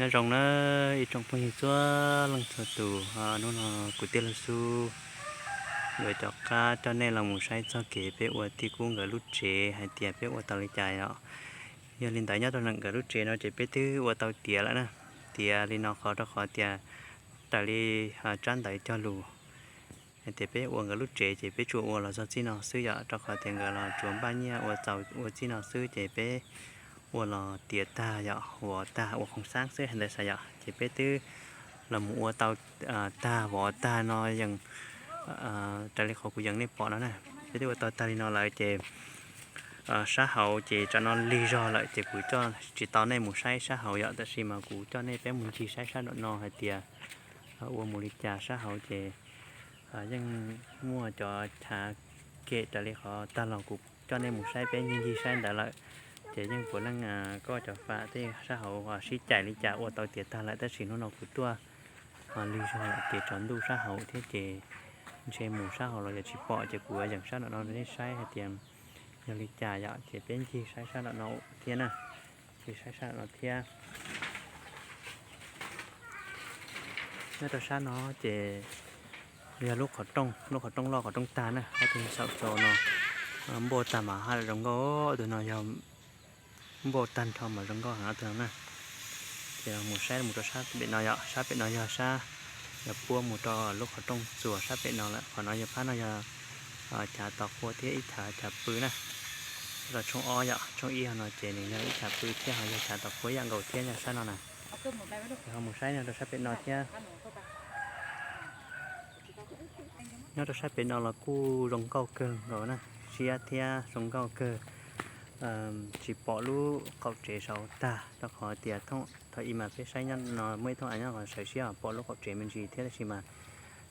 Nyob zoo na ib tsoom phooj ywg txhua leej txhua tus, hnub no kuv tij laug Xub yuav rov qab coj nej los mus saib txog kev peb ua tij Kub nkawd lub tsev hais tias peb ua tau li cas yom. Yog li ntawd nyob rau nkawd lub tsev no ces peb twb ua tau tiav lawm na. Tiav li no qhov rau qhov tias raws li tsab ntawv cog lus hais tias peb ua nkawd lub tsev ces peb tsuas ua los txog txij no xwb yom, rau qhov tias nkawd los tsuas npaj nyiaj ua txaus ua txij no xwb ces peb ua los tiav tag yom, vov tag ua khoom xab xwb hais ntawd xav yom, ces peb twb los mus ua tau tag vov tag no yeej raws li qhov kuv yees nej pom no na. Peb twb ua tau tag li no lawm ces sab hauv ces tsam no lig zog lawm ces kuv coj tsis tau nej mus saib sab hauv yom, tab sis mas kuv coj nej peb mus ncig saib sab nram no hais tias ua mus li cas sab hauv ces yeej muaj cov chav kem raws li qhov tag los kuv coj nej mus saib peb ncig ncig saib ntawd lawm. Ces yeej puav leej koj cov fam tej sab hauv sib cais li cas ua tau tiav tag lawm tab sis hnub no kuv tuaj lig zog lawm ces tsaus ntuj sab hauv thiab ces ntshe mus sab hauv los yog tsis pom ces kuv yees sab nram no rau nej saib hais tias yog li cas yom, ces peb ncig saib sab nram no thiab na. Ncig saib sab nram no thiab. Nyob rau sab no ces yog lub qhov rooj, lub qhov rooj loj qhov rooj tag na, ob tug saum txo no npauj tag mas haj zoo nkauj, ob tug no yog npauj tag nrho mas zoo nkauj heev ob tug no na. Ces mus saib mus rau sab pem no yom, sab pem no yog sab yog puab mus rau lub qhov rooj txuas sab pem no lawm, qhov no yog phab no yog chav tos qhua thiab ib chav chav pw na. Rau tshooj ob yom, tshooj ib no ces nws yog ib chav pw thiab ho yog chav tos qhua ib yam nkaus thiab yog sab no na. Ho mus saib no rau sab pem no thiab. Nyob rau sab pem no los kuj zoo nkauj kawg nkaus na, siab thiab zoo nkauj kawg. Tsis pom lub qaum tsev saud tag rau qhov tias thooj thaum ib mas peb saib nyob no muaj ib thooj av nyob qhov sawv siab pom lub qaum tsev me ntsis thiab tab sis mas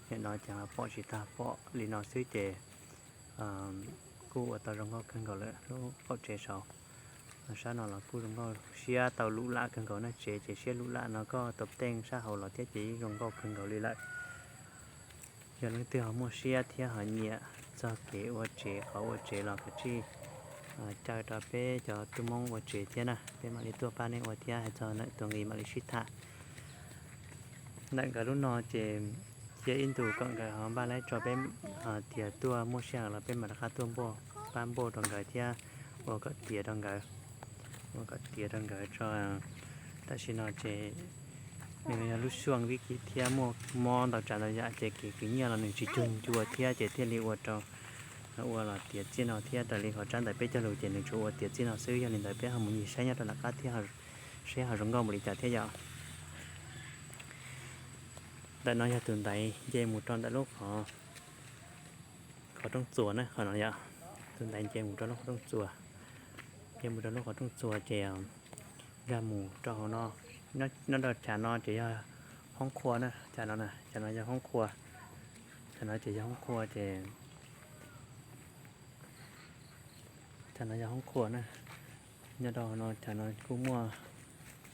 nim no ces ho pom tsis tag, pom li no xwb ces kuj ua tau zoo nkauj kawg nkaus lawm lub qaum tsev saud. Sab no los kuj zoo nkauj siab tau lum lam kawg nkaus na, tsev ces siab lum lam no koj tau teej sab hauv los thiab ces yeej zoo nkauj kawg nkaus li lawm. Yog leej twg ho muaj siab thiab ho nyiam txog kev ua tsev qhov ua tsev los kav tsij caw rau peb cov tub Hmoob ua tsev thiab na, peb mam li tuaj pab nej ua thiab hais txog ntawm tus nqi mam li sib tham. Ntawm nkawd lub no ces cia ib ntus kom nkawd ho npaj laib tso peb tias tuaj muaj sij hawm los peb mam rov qab tuaj npauj, pab npauj rau nkawd thiab ua kom tiav rau nkawd, ua kom tiav rau nkawd tso. Tam sim no ces nws yog lub xyuaj vib kis thiab muaj mob ntau tsav ntau yam ces kev khwv nyiaj los nws tsis cuag ncua thiab ces thiaj li ua rau ua los tiav txij no thiab raws li qhov tsab ntawv peb cog lus ces nws tsuas ua tiav txij no xwb. Yog li ntawd peb ho mus ncig saib nyob rau nram qab thiab seb ho zoo nkauj npaum li cas thiab yom. Ntawm no yog tus ntaiv nce mus rau ntawm lub qhov, qhov rooj txuas na, qhov no yom. Tus ntaiv nce mus rau lub qhov rooj txuas, nce mus rau lub qhov rooj txuas ces nkag mus rau hauv no. Nyob rau chav no ces yog hoob qhua na, chav no, chav no yog hoob qhua, chav no ces yog hoob qhua ces chav no yog hoob qhua na. Nyob rau hauv no chav no kuj muaj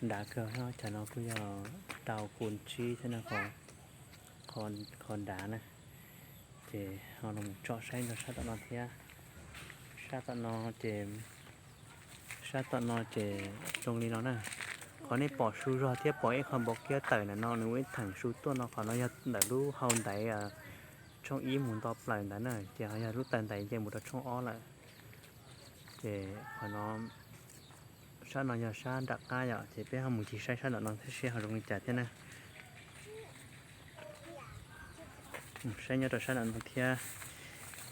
dav kawg, chav no kuj yog rau khu tsib thiab no, qhov dav na. Ces ho los tsom saib rau sab tom no thiab. Sab tom no ces, sab tom no ces zoo li no na. Qhov nej pom su zog thiab pom ib qho npau kiab tawm ntawm no nws ua ib theem su tuaj no, qhov no yog ntawm lub hau ntaiv tshooj ib mus nto plaws ntawd na, ces ho yog lub taw ntaiv nce mus rau tshooj ob lawm. Ces qhov no, sab no yog sab nram qab yom, ces peb ho mus ncig saib sab nram no thiab seb ho zoo li cas thiab na. Saib nyob rau sab nram no thiab,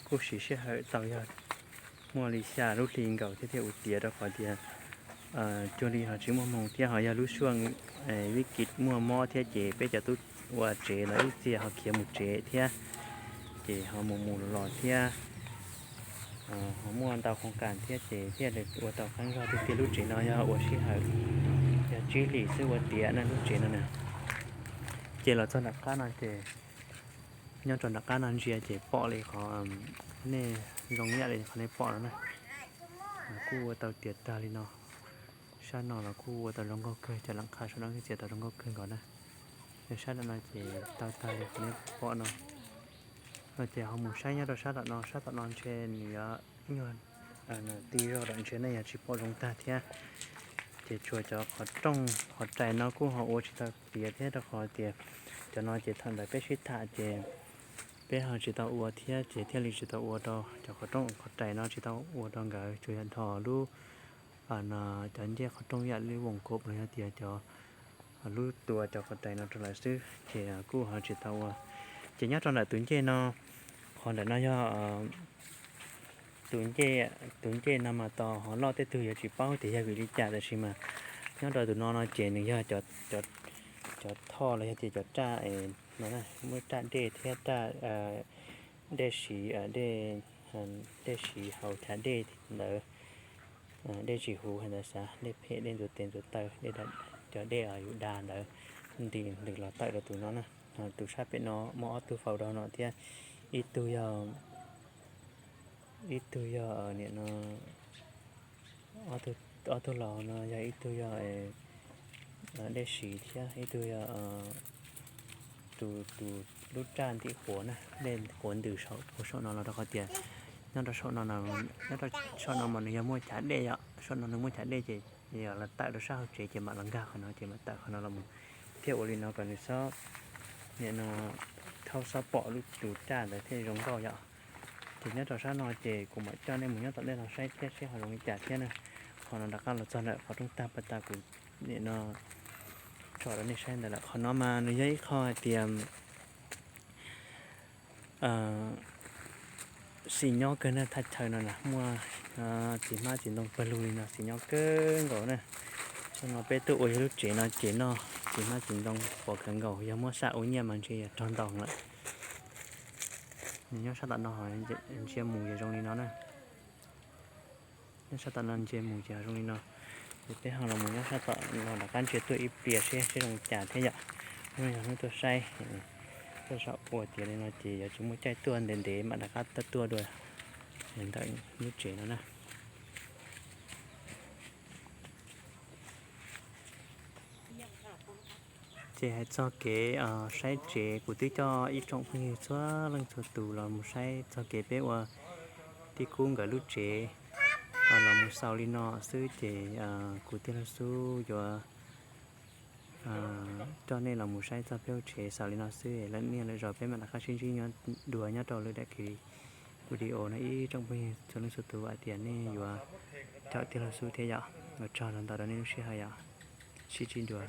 kuj siv sij hawm tau yog muaj li xya lub hli nkaus thiab thiaj ua tiav rau qhov tias cuag li ho tsis muaj hmoo thiab ho yog lub xyuaj vib kis muaj mob thiab ces peb cov tub ua tsev los ib txhia ho khiav mus tsev thiab, ces ho mus mus los los thiab ho muaj ntau khoom kas thiab ces thiaj li ua tau qeeb zog tiag tiag. Lub tsev no yog ua sij hawm yog tsib hlis xwb ua tiav na lub tsev no na. Ces los txog nram qab no ces, nyob rau nram qab no ntsia ces pom li qhov nej zoo ib yam li qhov nej pom no na. Kuj ua tau tiav tag li no. Sab no los kuj ua tau zoo nkauj kawg, cov lam qha saum no kuj txiav tau zoo nkauj kawg nkaus na. Yog sab no ces tau tag li qhov nej pom no. No ces ho mus saib nyob rau sab tom no, sab tom no ntshe nws yuav nyuag ti zog lawm ntshe nej yuav tsis pom zoo tag thiab. Ces tshuav cov qhov rooj qhov rais no kuj ho ua tsis tau tiav thiab, rau qhov tias cov no ces thaum ntawd peb sib tham ces peb ho tsis tau ua thiab, ces thiaj li tsis tau ua rau cov qhov rooj qhov rais no, tsis tau ua rau nkawd, tsuas yog dhos lub, cov ncej qhov rooj yam li voos kov los yog tias cov lub tua cov qhov rais no rau lawv xwb, ces kuj ho tsis tau ua. Ces nyob rau ntawm tus ncej no, qhov ntawm no yog tus ncej, tus ncej no mas tos ho loj, tej tug yuav tsis paub tias yog vim li cas, tab sis mas nyob rau tus no no ces nws yog cov thoj los yog tias cov raj no, muaj raj dej thiab raj dej siv, dej siv hauv chav dej ntawd, dej tsis huv hais ntawd xav, dej phem, dej ntxuav tes ntxuav taw, cov dej yus da ntawd nti ntws los tawm rau tus no na. Tus sab pem no muaj ob tug faus rau no thiab, ib tug yog, ib tug yog nim no, ob tug laus no yog ib tug yog dej siv thiab ib tug yog tus, tus lub raj ntim quav na, dej quav ntws saum, saum no los rau qhov tias nyob rau saum no, nyob rau saum no mas nws yog muaj chav dej yom, saum no nws muaj chav dej ces yog los tawm rau sab hauv tsev ces mam los nkag qhov no ces mam tawm qhov no los mus thiab ua li no kom nws xob, nim no thauj xob pom lub tus raj ntawd thiaj zoo nkauj yom. Ces nyob rau sab no ces kuv mam coj nej mus nyob tom ntej no saib thiab seb ho zoo li cas thiab na. Qhov no rov qab los txog ntawm qhov rooj tag pas tas kuv nim no tso rau nej saib ntawd lawm. Qhov no mas nws yog ib qho hais tias xis nyob kawg na, thaj chaw no na muaj txiv hmab txiv ntoo pawg lug li no, xis nyob kawg nkaus na. Xyoo no peb tuaj ua yog lub tsev no ces noj txiv hmab txiv ntoo pom kawg nkaus, yog muab saj ua nyiaj mas ntshe yog raug ntau lawm. Nws nyob sab tom no, ntsia mus yog zoo li no na. Nyob sab tom no ntsia mus ces zoo li no. Ces peb ho los mus nyob sab tom no rov qab ntsia tuaj ib pliag seb seb zoo li cas thiab yom. Hnub no yog hnub tuaj saib, tuaj saib ua tiav li no ces yuav tsis muaj caij tuaj ntev ntev mam rov qab tuaj dua ntawm lub tsev no na. Ces hais txog kev saib tsev, kuv twb coj ib tsoom phooj ywg txhua leej txhua tus los mus saib txog kev peb ua tij Kub nkawd lub tsev los mus xaus li no xwb ces kuv Tij Laug Xub yuav coj nej los mus saib txog peb lub tsev xaus li no xwb, lwm niaj lwm zaus peb mam rov qab sib ntsib dua nyob rau lwm daim video no ib tsoom phooj ywg txhua leej txhua tus, hais tias nej yuav caum Tij Laug Xub thiab yom. Ua tsaug ntau rau nej lub sij hawm yom. Sib ntsib dua.